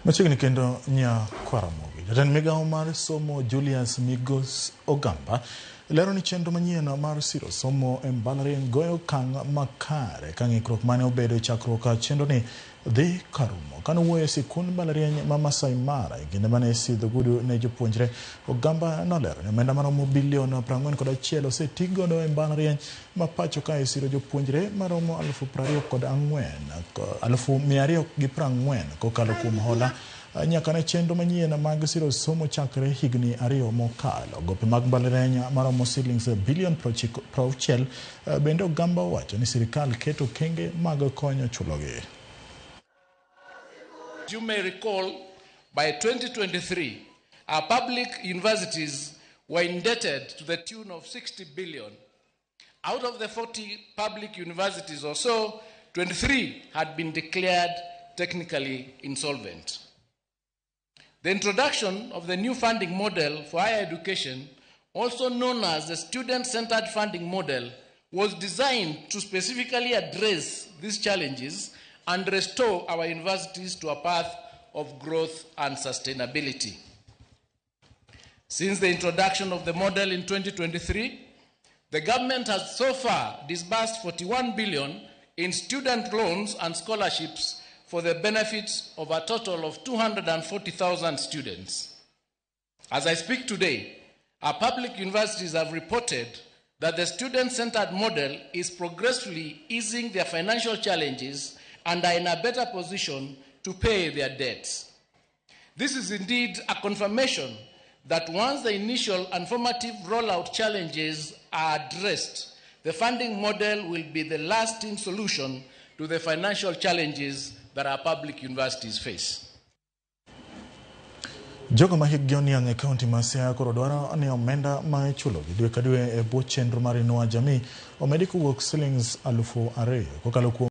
Machiegni kendo Nyakwaramogi. Jatend migawo mar somo Julius Migos Ogamba lero ni chenro manyien mar siro somo e mbalariany goyo okang' makare ka ng'ikruok mane obedo e chakruok chenro ni dhi karumo. Kane owuoyo e sikund mbalariany ma Masai Mara e kinde mane isidho ogudu ne jopuonjre, Ogamba nolero ni omenda maromo bilion 41 oseti godo e mbalariany ma pacho kae siro jopuonjre maromo 24,240 kokalo kuom hola nyaka ne chenro manyien mag siro somo chakre higni 2 mokalo. Gope mag mbalariany maromo silings bilion 60 bende Ogamba owacho ni sirikal keto okenge mag konyo chulogi. You may recall, by 2023, our public universities were indebted to the tune of 60 billion. Out of the 40 public universities or so, 23 had been declared technically insolvent. The introduction of the new funding model for higher education, also known as the student-centered funding model, was designed to specifically address these challenges and restore our universities to a path of growth and sustainability. Since the introduction of the model in 2023, the government has so far disbursed 41 billion in student loans and scholarships for the benefits of a total of 240,000 students. As I speak today, our public universities have reported that the student-centered model is progressively easing their financial challenges and are in a better position to pay their debts. This is indeed a confirmation that once the initial and formative rollout challenges are addressed, the funding model will be the lasting solution to the financial challenges that our public universities face. Jogo ma hikgi oniang' e kaunti ma Siaya koro dwaro ni omenda ma ichulogi dwe ka dwe e bwo chenro mar Inua Jamii omedi kowuok silings 2,000 kokalo kuom